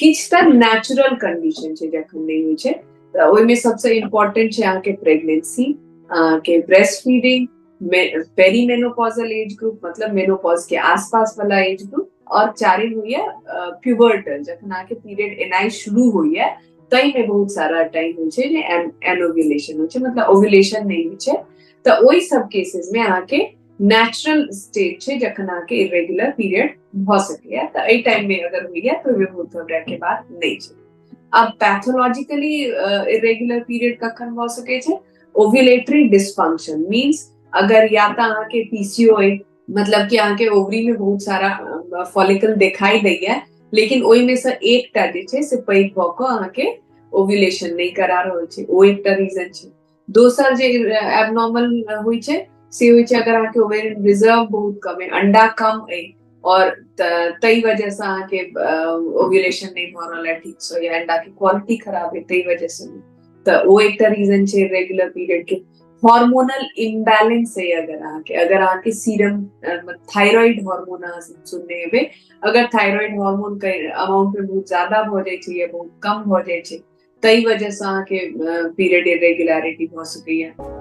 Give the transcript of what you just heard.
किछु तऽ natural condition छै जखन नहि होइ छै, तऽ ओहिमे सबसँ इम्पोर्टेंट छै अहाँके प्रेगनेंसी, अहाँके breast feeding, perimenopausal age group, मतलब मेनोपॉज के आसपास वाला एज ग्रुप, और चारिम होइया प्यूबर्टल, जखन अहाँके पीरियड एनाइ शुरू होइया ताहिमे बहुत सारा टाइम होइ छै जे एनोव्यूलेशन होइ छै, मतलब ओव्यूलेशन नहि होइ छै। तऽ ओहि सब केसेस में अहाँके नेचुरल स्टेज छै जखन अहाँके इरेगुलर पीरियड भऽ सकैया। तऽ एहि टाइम में अगर होइया तऽ ओहिमे बहुत घबराए के बात नहि छै। आब पैथोलॉजिकली इरेगुलर पीरियड कखन भऽ सकै छै? ओव्यूलेटरी डिसफंक्शन, मीन्स अगर या तऽ अहाँके पीसीओ अइ, मतलब कि अहाँके ओवरी में बहुत सारा फॉलिकल देखाई दैया, लेकिन ओहिमे से एकटा जे छै से पैघ भऽ कऽ अहाँके ओव्यूलेशन नहि करा रहल छै, ओ एकटा रीजन छै। दोसर जे एबनॉर्मल होइ छै से होइ छै अगर अहाँके ओवेरियन रिजर्व बहुत कम अइ, अंडा कम अइ, और ताहि वजह से अहाँके ओव्यूलेशन नहि भऽ रहल है ठीक से, या अंडा के क्वालिटी खराब है ताहि वजह से, तऽ ओ एकटा रीजन छै रेगुलर पीरियड के। हार्मोनल इम्बैलेंस है, अगर अहाँके सीरम थायराइड हार्मोन, अहाँ सुनने हेबै, अगर थायराइड हार्मोन के अमाउंट में बहुत ज्यादा भऽ जाइ छै या बहुत कम भऽ जाइ छै, ताहि वजह से अहाँके पीरियड इरेगुलरिटी भऽ सकैया।